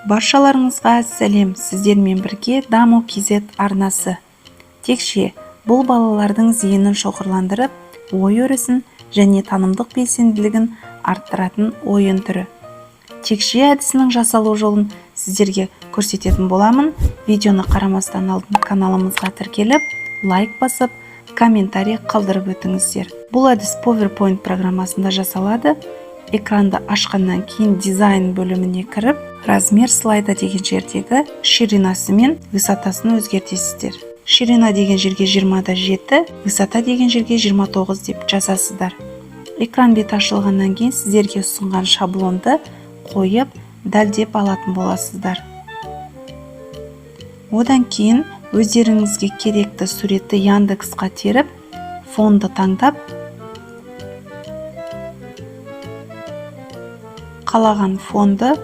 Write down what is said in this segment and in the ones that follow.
Баршаларыңызға сәлем! Сіздермен бірге Даму KZ арнасы. Текше – бұл балалардың зейінін шоғырландырып, ой өрісін және танымдық белсенділігін арттыратын ойын түрі. Текше әдісінің жасалу жолын сіздерге көрсететін боламын. Видеоны қарамастан алдын каналымызға тіркеліп, лайк басып, комментарий қалдырып өтіңіздер. Бұл әдіс PowerPoint программасында жасалады. Экранды ашқаннан кейін дизайн бөліміне кіріп, «Размер слайда» деген жердегі ширинасы мен высотасын өзгертесіздер. «Ширина» деген жерге 27, «Высота» деген жерге 29 деп жазасыздар. Экран беті ашылғаннан кейін сіздерге ұсынған шаблонды қойып, дәлдеп алатын боласыздар. Одан кейін өздеріңізге керекті суретті Яндексқа теріп, фонды таңдап, қалаған фонды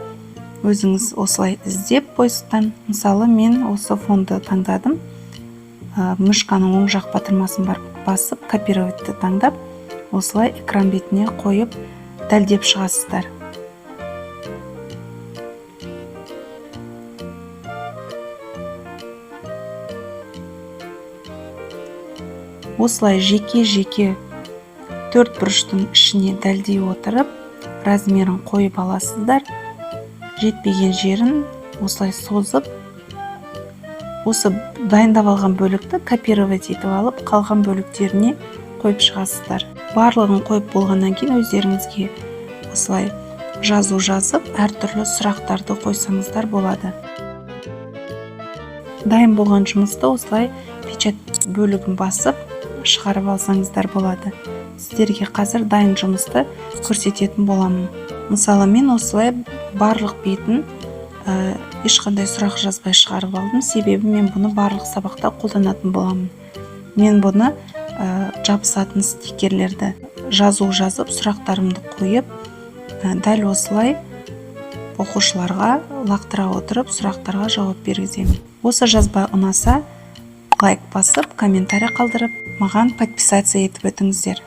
өзіңіз осылай іздеп поисктан. Мысалы, мен осы фонды таңдадым. Мышканың оң жақ батырмасын барып басып, «Копировать» таңдап, осылай экран бетіне қойып, дәлдеп шығасыздар. Осылай жеке жеке төрт бұрыштың ішіне дәлдей отырып, размерін қойып аласыздар. Жетпеген жерін осылай созып, осы дайындап алған бөлікті копировать етіп алып, қалған бөліктеріне қойып шығасыздар. Барлығын қойып болғаннан кейін өздеріңізге осылай жазу жазып, әртүрлі сұрақтарды қойсаңыздар болады. Дайын болған жұмысты осылай «Печать» бөлігін басып, шығарып алсаңыздар болады. Сіздерге қазір дайын жұмысты көрсететін боламын. Мысалы, мен осылай барлық бетін ешқандай сұрақ жазбай шығарып алдым, себебі мен бұны барлық сабақта қолданатын боламын. Мен бұны жабысатын стикерлерді жазу жазып, сұрақтарымды қойып, дәл осылай оқушыларға лақтыра отырып, сұрақтарға жауап бергіземін. Осы жазба ұнаса, лайк басып, комментарий қалдырып, маған подписаться етіп өтіңіздер.